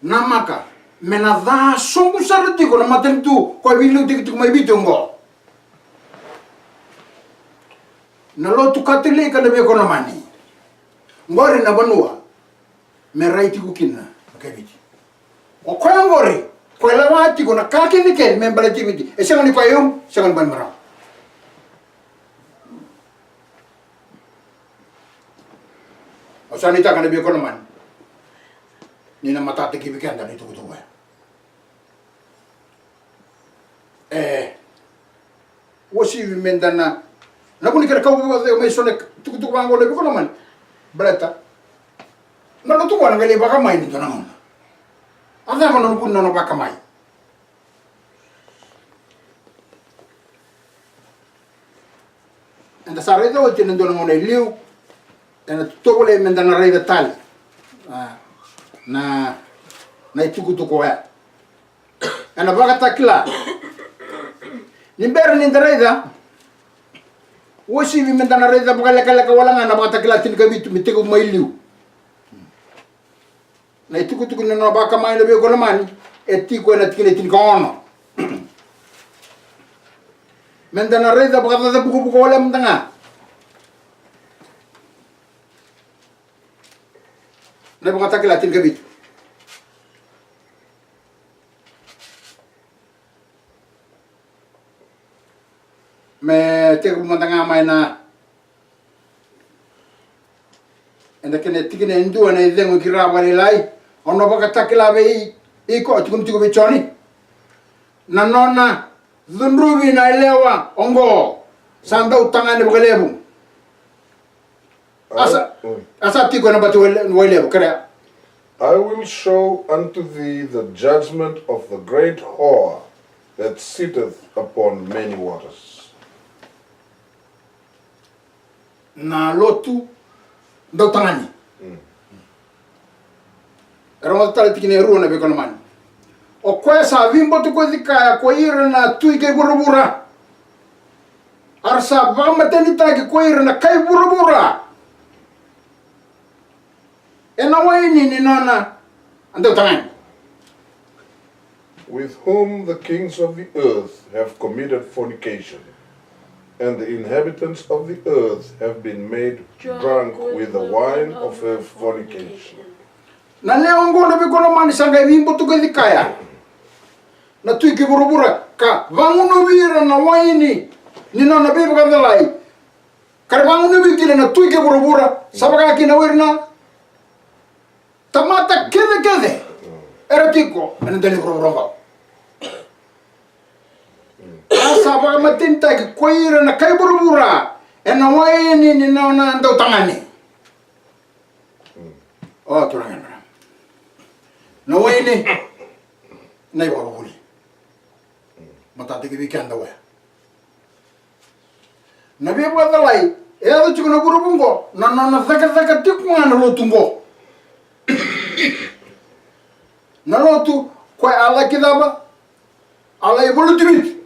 namaka me na ca sobu sara tiko na matanitu ko e veiliutaki tiko mai Viti oqo. Na lotu Katolika na veiqo lomani. Oqori na vanua me rai tiko kina na kai Viti. O koya oqori, ko e lewa tiko na ka kecekece me baleti Viti. E sega ni koya e umu, sega ni Bainimarama. Au sa nuitaka na veiqo lomani ni na matata ki vei keda na itukutuku ya. E uasivi me da na, na vuni kena kau vei mai so na tukutuku vaqo na veiqo lomani. Baleta na lotu qo na qai lai vakamai ni dua na gauna. A cava na vuni na nona vakamai? Eda sa raica oti ena dua na gauna e liu, ena tovolei me da na raica tale, a, na, na itukutuku oya. Ena Vakatakila. Ni bera ni da raica, uasivi me da na raica vakalekaleka wale ga na Vakatakila tinikavitu me tekivu mai liu. Na itukutuku ni nona vakamai na veiqo lomani e tiko ena tikina e tinikaono. Me da na raica vakacaca vukavuka wale mada ga. Na Vakatakila tinikavitu. Me tekivu mada ga mai na, ena kena tikina e dua, na icegu ki ra vakalailai. Au na vakatakila vei iko, a tukuni tiko vei Joni, na nona cudruvi na yalewa oqo sa dau tagane vakalevu. A sa, a sa tiko ena bati wai, wailevu, kerea. I will show unto thee the judgment of the great whore that sitteth upon many waters. Na lotu dau tagane. Mm. Era mata tale tikina e rua na veiqo lomani. O koya sa veibatukoci kaya ko ira na tui kei vuravura. A ra sa vakamatenitaki ko ira na kai vuravura ena waini ni nona dau tagane. With whom the kings of the earth have committed fornication, and the inhabitants of the earth have been made drunk with the wine of her fornication. Na lewe oqo na veiqo lomani sa qai veibatukoci kaya na tui kei vuravura ka vagunuvi ira na waini ni nona veivakacalai. Ka ra vagunuvi kina na tui kei vuravura, sa vaka kina o ira na tamata kecekece era tiko ena dela ni vuravura oqo. A sa vakamatenitaki ko ira na kai vuravura ena waini ni nona dau tagane. O turaga na, na waini na ivakavuvuli. Matata ki vei keda oya. Na veivakacalai E yaco tiko na vuravu qo, na nona cakacaka tiko ga na lotu qo. Na lotu koya a lai cava? A lai valuti Viti.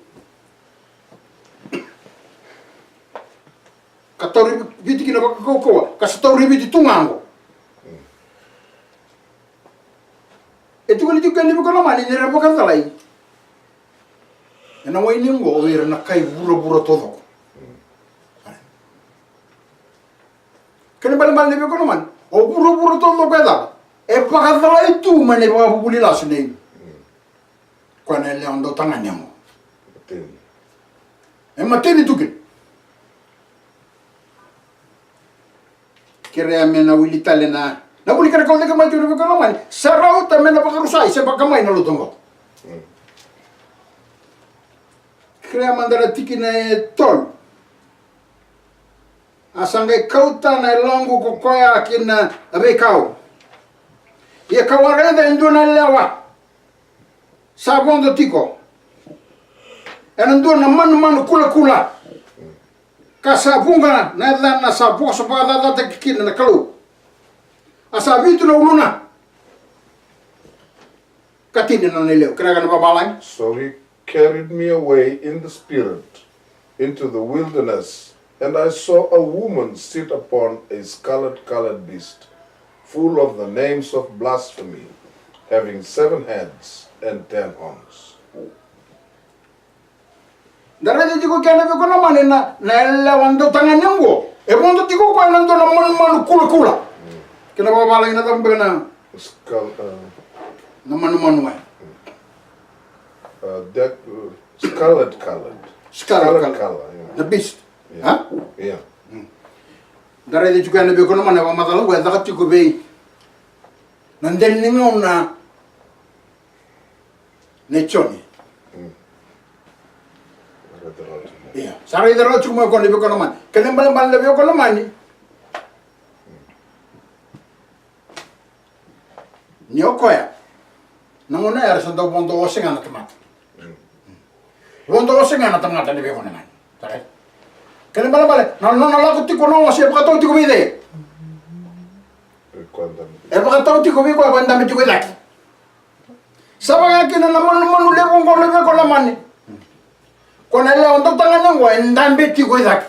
Ka tauri Viti kina vakakaukauwa, ka sa tauri Viti tu ga qo. E tukuni tiko kina vei koya na lomani ni ra vakacalai ena wai ni qo o ira na kai vuravura taucoko. Kena ibalebale ni vei koya na lomani, o vuravura taucoko e cava? E vakacalai tu mai na ivakavuvuli lasu nei. Koya na yalewa dautagane qo. Mateni. E mateni tu kina. Kerea me na wili tale na, na vuli kena kau cake mai tu na vei koya na lomani. Sa rauta me na vakarusai se vaka mai na lotu qo. Kerea mada na tikina e tolu. A sa qai kauta na yaloqu ko koya ki na veikau. Ia kau a raica e dua na yalewa sa vodo tiko ena dua na manumanu kulakula, ka sa vuqa na yacana sa vosa vakacacataki kina na Kalou. A sa vitu na uluna, ka tini na nona ileu. Kerea na vavalagi. So he carried me away in the spirit into the wilderness, and I saw a woman sit upon a scarlet-colored beast, full of the names of blasphemy, having seven heads and ten horns. Da raica tiko kina vei koya na lomani na, na yalewa dautagane oqo. E vodo tiko koya ena dua na manumanu kulakula. Kena vavalagi na cava beka na, skull, uh, na manumanu e, uh, that, uh, scarlet colored. Scarlet colored. Scarlet color, yeah. Na beast. Yeah. Ha? Yeah. Da raica tiko yani vei koya na lomani, vakamacala oqo e caka tiko vei na dela ni gauna nei Joni. Ia sa raica rawa tiko mai o koya na vei koya na lomani. Kena ibalebale na vei koya na lomani ni o koya na gauna ya era sa dau vodo ose ga na tamata. Vodo ose ga na tamata na vei koya na lomani. Sa raica. Kena ibalebale na nona lako tiko na ose e vakatau tiko vei cei? E vakatau tiko vei koya ko dabe tiko i cake. Sa vaka kina na manumanu levu oqo na vei koya na lomani. Ko na yalewa dautagane oqo e dabe tiko i cake.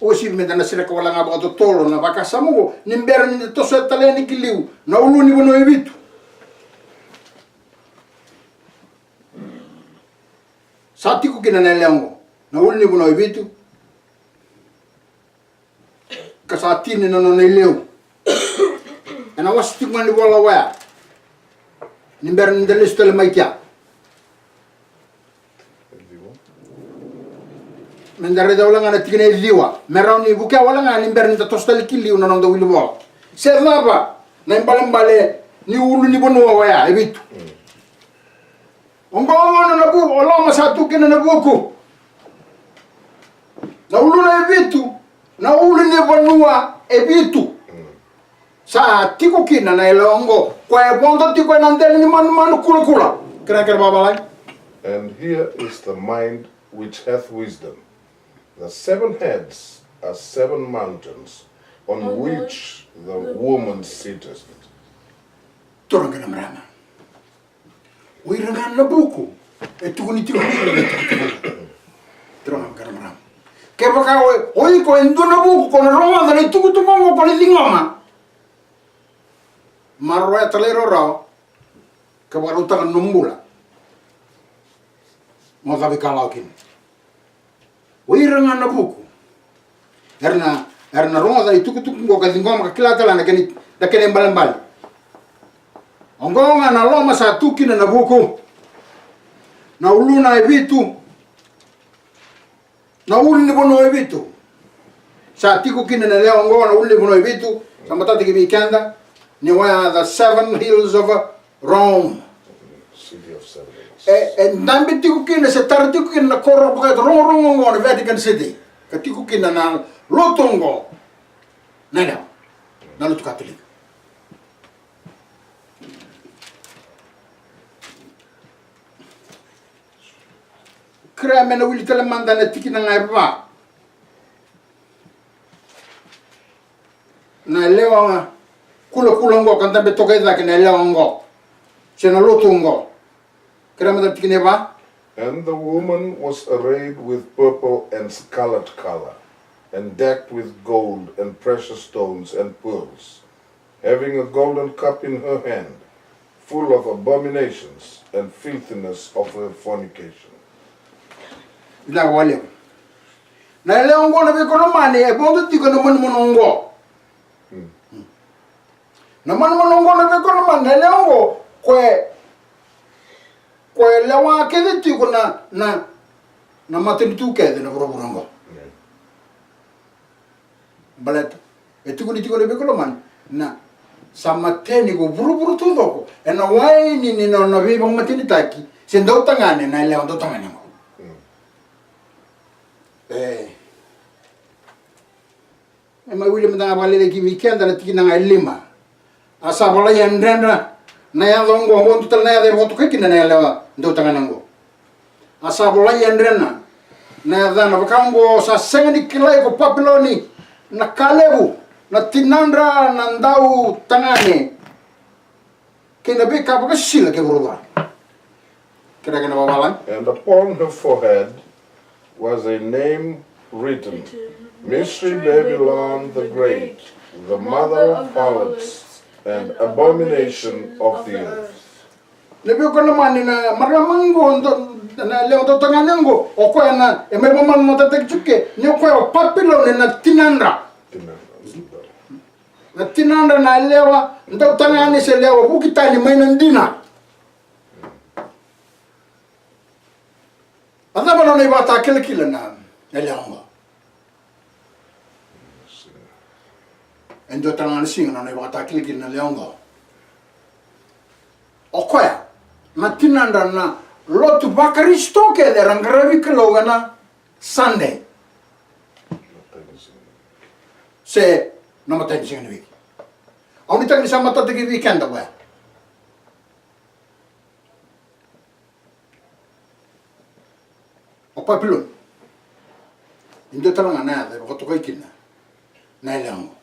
Osi meda na sereka wale ga vakatotolo na vakasama oqo ni bera ni da toso tale yani ki liu na ulunivanua e vitu. Sa tiko kina na yalewa oqo na ulunivanua e vitu. Ka sa tini na nona ileu. Ena wase tiko ga ni vola oya ni bera ni da lesu tale mai kea. Meda raica wale ga na tikina e ciwa me rawa ni vukea wale ga ni bera ni da toso tale ki liu na noda wili vola. Se cava na ibalebale ni ulunivanua oya e vitu? Oqo gona na vuku, o loma sa tu kina na vuku. Na uluna e vitu, na ulunivanua e vitu. Sa tiko kina na yalewa oqo, koya e vodo tiko ena dela ni manumanu kulakula. Kena, kena vavalagi. And here is the mind which hath wisdom. The seven heads are seven mountains on which the woman sitteth. Turaga na marama. O ira ga na vuku e tukuni tiko vei ira na itukutuku. Turaga na marama. Kevaka o, o iko e dua na vuku ko na rogoca na itukutuku oqo ko na ciqoma, maroroya tale i rawarawa ka vakarautaka na nomu bula. Mo cavi kalawa kina. O ira ga na vuku era na, era na rogoca na itukutuku oqo ka ciqoma ka kila tale na kena, na kena ibalebale. Oqo ga na loma sa tu kina na vuku, na uluna e vitu, na ulunivanua e vitu. Sa tiko kina na yalewa oqo na ulunivanua e vitu. Sa matata ki vei keda ni oya the seven hills of Rome. City of seven hills. E, e dabe tiko kina se tara tiko kina na koro vakaita rogorogo oqo na Vatican City. Ka tiko kina na lotu oqo na yalewa, na lotu Katolika. Kerea me na wili tale mada na tikina ga e va. Na yalewa kulakula oqo ka dabe toka i cake na yalewa oqo se na lotu oqo. Kerea mada na tikina e va. And the woman was arrayed with purple and scarlet color, and decked with gold and precious stones and pearls, having a golden cup in her hand, full of abominations and filthiness of her fornication. Vinaka vakalevu. Na yalewa oqo na veikonamani e vodo tiko na manumanu oqo. Na manumanu oqo na veikonamani, na yalewa oqo ko e, ko e lewa kece tiko na, na, na matanitu kece na vuravura oqo. Baleta e tukuni tiko na veikonamani na sa mateni ko vuravura taucoko ena waini ni nona veivakamatenitaki se dautagane na yalewa dautagane oqo. E. E mai wili mada ga vakalailai ki vei keda na tikina ga e lima. A sa volai yadredra na yaca oqo, oqo dua tale na yaca e vakatokai kina na yalewa dautagane oqo. A sa volai yadredra na yacana vaka oqo, sa sega ni kilai ko Papiloni na ka levu, na tinadra na dautagane kei na veika vakasisila kei vuravura. Kerea kena vavalagi. And upon her forehead was a name written, Mystery Babylon the Great, the mother of harlots and abomination of the earth. Na veikonamani na marama oqo, na yalewa dautagane oqo, o koya na, e mai vakamatatataki tiko ke ni o koya o Papiloni na tinadra. Na tinadra na yalewa dautagane se lewa vuki tani mai na dina. A cava na nona ivakatakilakila na, na yalewa oqo? E dua tale ga na siga na nona ivakatakilakila na yalewa oqo. O koya na tinadra na lotu vaKarisito kece era qaravi Kalou ena Sunday se na imatai ni siga ni wiki. Au nuitaka ni sa matata ki vei keda koya. O Papiloni e dua tale ga na yaca e vakatokai kina na yalewa oqo.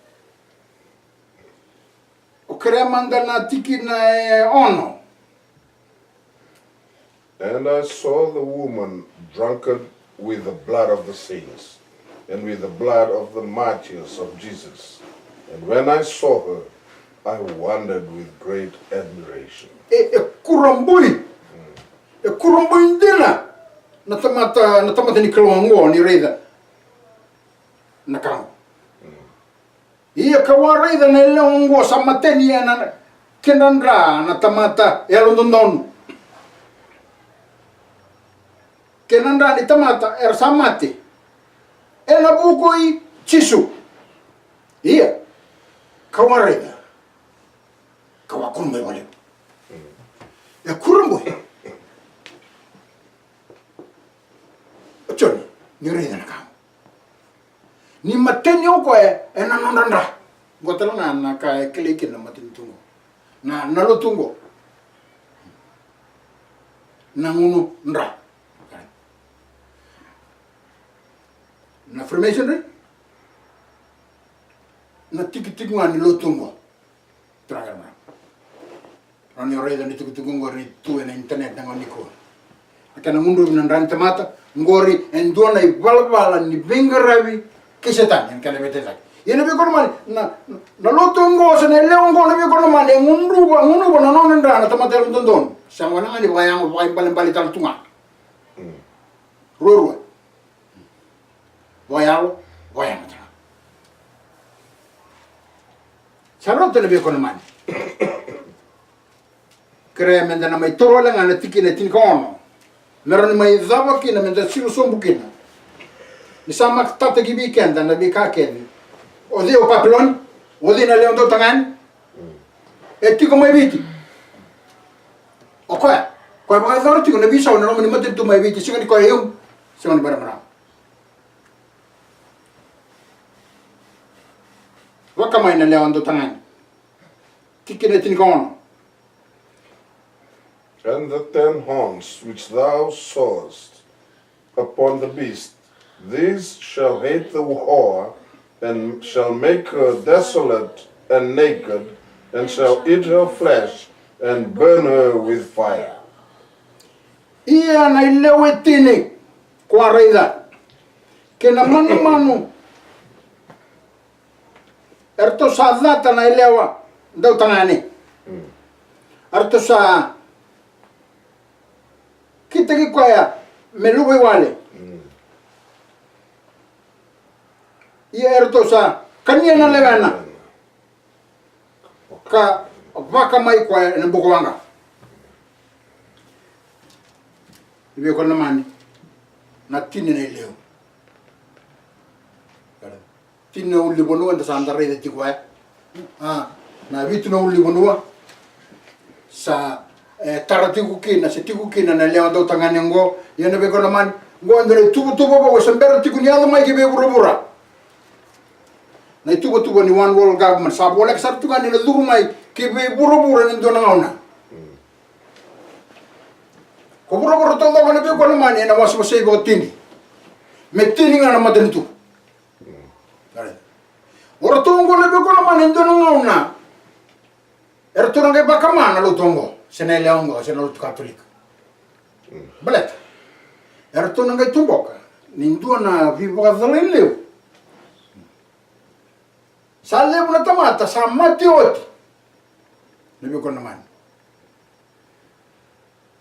O kerea mada na tikina e ono. And I saw the woman drunken with the blood of the saints, and with the blood of the martyrs of Jesus. And when I saw her, I wondered with great admiration. E, e kurabui. E kurabui dina na tamata, na tamata ni Kalou oqo ni raica na ka oqo. Ia kau a raica na yalewa oqo sa mateni ena kedra na tamata yalododonu. Kei na dra ni tamata era sa mate ena vuku i Jisu. Ia kau a raica, kau a kurabui vakalevu. E kurabui. O Joni, ni raica na ka oqo. Ni mateni o koya ena nodra dra. Oqo tale ga na ka e kilai kina na matanitu oqo, na, na lotu oqo. Na gunu dra. Na Freemasonry. Na tikitiki ga ni lotu oqo. Turaga na marama. Rawa ni o raica na itukutuku oqori tu ena internet na gauna nikua. Na kena gudruvi na dra ni tamata oqori e dua na ivalavala ni veiqaravi kei Setani ena kena veitacake. Ia na veikonamani, na, na lotu oqo se na yalewa oqo na veikonamani e gudruva, gunuva na nona dra na tamata yalododonu. Sa gona ga ni vakayago, vakaibalebale tale tu ga. Ruarua. Vakayalo, vakayago tale ga. Sa rauta na veikonamani. Kerea meda na mai toro wale ga na tikina e tinikaono. Me rawa ni mai cava kina meda siro sobu kina. Ni sa matata ki vei keda na veika kece. O cei o Papiloni? O cei na lewe dautagane? E tiko mai Viti. O koya, koya vakayacora tiko na veisau ena loma ni matanitu mai Viti, sega ni koya e iumu, sega ni veimarama. Vaka mai na lewe dautagane. Tikina e tinikaono. And the ten horns which thou sawest, upon the beast. These shall hate the whore, and shall make her desolate and naked, and shall eat her flesh, and burn her with fire. Ia na ilewe tini ko a raica, kei na manumanu, eratou sa cata na yalewa dautagane. Mm. Eratou sa kitaki koya me luvaiwale. Mm. Ia eratou sa kania na lewena ka vakamai koya ena bukawaqa. Vei koya na mani, na tini na ileu. Tini na ulunivanua eda sa da raica tiko, e. A, na vitu na ulunivanua sa, e, tara tiko kina, se tiko kina na lewa dautagane oqo. Ia na vei koya na mani, oqo e dua na ituvatuva vou e se bera tiko ni yaco mai ki vei vuravura. Na ituvatuva ni one world government sa voleka sara tu ga ni na curu mai ki vei vuravura ena dua na gauna. Ko vuravura taucoko na vei koya na mani ena wasewasei vakatini. Me tini ga na matanitu. O ratou oqo na vei koya na mani ena dua na gauna eratou na qai vakama na lotu oqo, se na yalewa oqo, se na lotu Katolika. Baleta eratou na qai toboka ni dua na veivakacalai levu. Sa levu na tamata sa mate oti. Na vei koya na mani,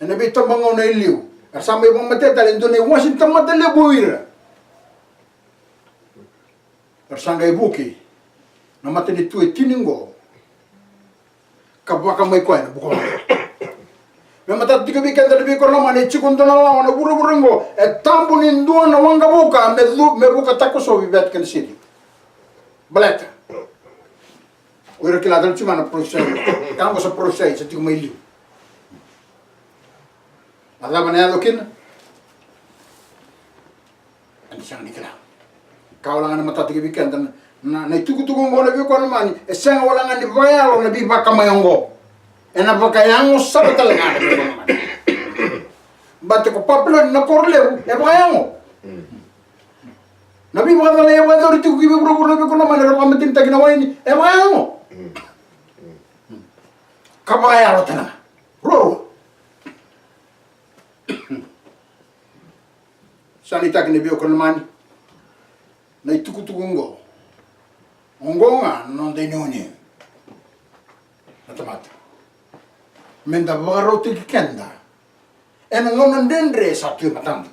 ena veitabagauna e liu era sa mai vakamatei tale e dua na iwase ni tamata levu o ira. Era sa qai vuki na matanitu e tini oqo ka vakamai koya ena bukawaqa. Me matata tiko vei keda na vei koya na mani, e tiko dua na lawa na vuravura oqo, e tabu ni dua na waqavuka me, me vuka takosovi Vatican City. Baleta o ira kila tale tu ga na parofisai. Ka oqo sa parofisai sa tiko mai liu. A cava na yaco kina? Eda sega ni kila. Ka wale ga na matata ki vei keda na, na, na itukutuku oqo na vei koya na mani, e sega wale ga ni vakayalo na veivakamai oqo. Ena vakayago sara tale ga na vei koya na mani. Baleta ko Papiloni na koro levu e vakayago. Na veivakacalai e vakayacori tiko ki vei vuravura na vei koya na mani, era vakamatenitaki na waini, e vakayago. Ka vakayalo tale ga. Ruarua. Sa nuitaki na vei koya na mani, na itukutuku oqo. Oqo ga na noda inuinui na tamata, meda vakarautaki keda ena gauna dredre sa tu e matada.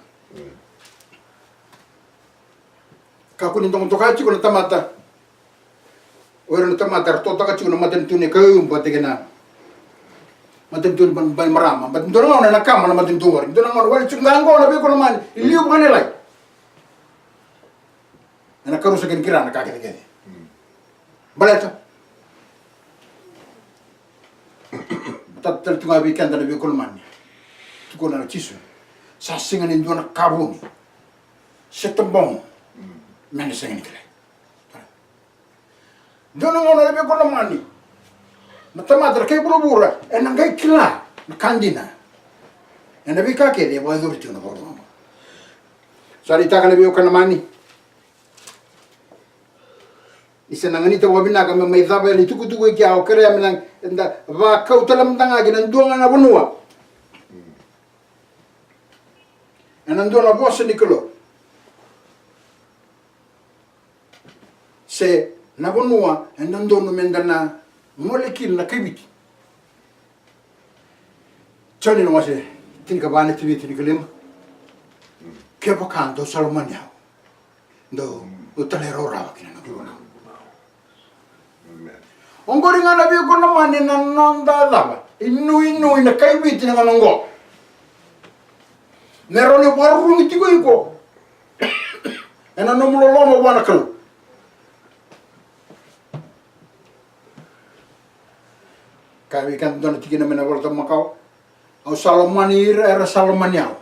Kakua ni domo toka tiko na tamata. O ira na tamata era totaka tiko na matanitu ni Khaiyum vata kei na matanitu ni Ban-, Bainimarama. Baleta dua na gauna ena kama na matanitu qori. Dua na gauna wale tiko ga oqo na vei koya na mani, e liu vakalailai. Ena karusa kina kira na ka kecekece. Baleta tata tale tu ga vei keda na vei koya na mani. Tukuna na Jisu, sa sega ni dua na ka vuni se tabogo me na sega ni kilai. Dua na gauna na vei koya na mani, na tamata era kai vuravura ena qai kila na ka dina ena veika kece e vakayacori tiko na vuravura. Sa nuitaka na vei koya na mani, ni se na ganita vakavinaka me mai cava yani na itukutuku e kea, au kerea me na da vakau tale mada ga ki na dua ga na vanua ena dua na vosa ni Kalou, se na vanua e dodonu meda na gole kina na kaiviti. Joni na wase tinikava na tini, tinikalima. Kevaka dou sa lomani au, dou, dou talairawarawa ki na noqu vunau. Oqori ga na vei koya na mani na noda cava, inuinui na kaiviti na gauna oqo. Me rawa ni vakarurugi tiko iko ena nomu loloma vua na Kalou. Kaya vei keda dua na tikina mai na Vola Tabu Makawa: Au sa lomani ira era sa lomani au,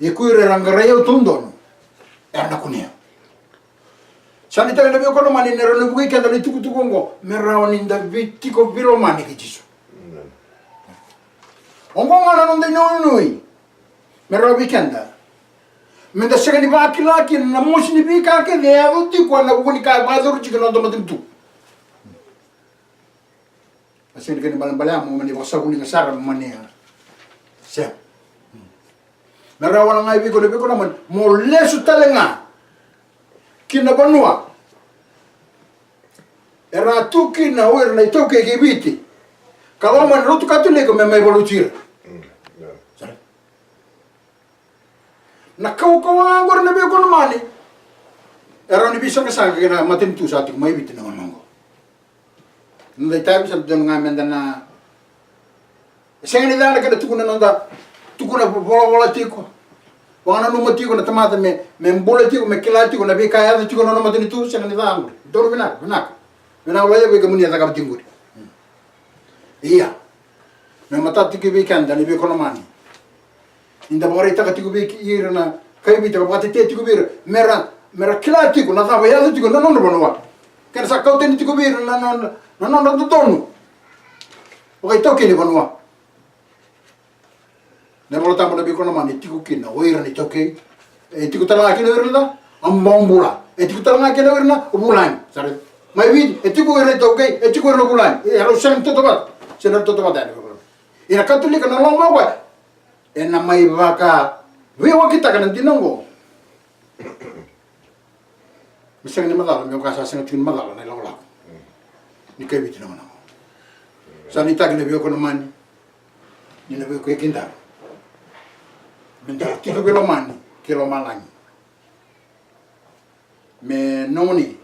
ia ko ira era qarai au taudonu era na kunei au. Sa nuitaki na vei koya na mani ni rawa ni vukei keda na itukutuku oqo me rawa ni da vei tiko veilomani kei Jisu. Oqo ga na noda inuinui. Me rawa vei keda me da sega ni vakila kina na mosi ni veika kece e yaco tiko ena vuku ni ka e vakayacori tiko na noda matanitu. Na sega ni kena ibalebale ya mo mani vakasavuliga sara mo mani a sega. Me rawa wale ga e vei iko na veikonamani mo lesu tale ga ki na vanua era tu kina o ira na iTaukei kei Viti, ka loma ni lotu Katoliko me mai valuti ira. Sara. Na kaukauwa ga oqori na veikonamani e rawa ni veisaqasaqa kei na matanitu sa tiko mai Viti na gauna oqo. Noda itavi sa dodonu ga meda na sega ni ca na kena tukuna, noda tukuna volavola tiko, vakananuma tiko na tamata me, me bula tiko, me kila tiko na veika e yaco tiko na nona matanitu. Sega ni ca oqori. Donu vinaka, vinaka. Vinaka vei kemuni a cakava tiko qori. Ia, me matata tiko vei keda na veikonamani ni da vakaraitaka tiko vei ira na kai Viti, ka vakatetea tiko vei ira, mera, mera kila tiko na cava e yaco tiko na nodra vanua. Kena sa kau tani tiko vei ira na, na, na nodra dodonu. Vakaitaukei ni vanua. Na iVolatabu na veikonamani e tiko kina o ira na iTaukei. E tiko tale ga kina o ira na ca, a bau bula. E tiko tale ga kina o ira na vulagi. Sara. Mai Viti e tiko o ira na iTaukei, e tiko o ira na vulagi. E rau sega ni tautauvata. Sega ni tautauvata yani. Ira na Katolika na loma oqo ena mai vakaveiwakitaka na dina oqo. Me sega ni macala, me vaka sa sega tiko ni macala na ilakolako ni kai Viti na gauna oqo. Sa nuitaki na veiwekani lomani ni na veiwekani kidavaki. Me da tiko veilomani kei lomalagi. Me nomuni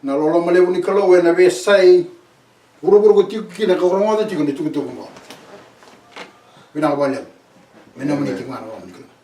na loloma levu ni Kalou ena veiyasai vuravura ko tiko kina ka rogoca tiko na itukutuku oqo. Vinaka vakalevu. Me nomuni tiko ga na loloma ni Kalou.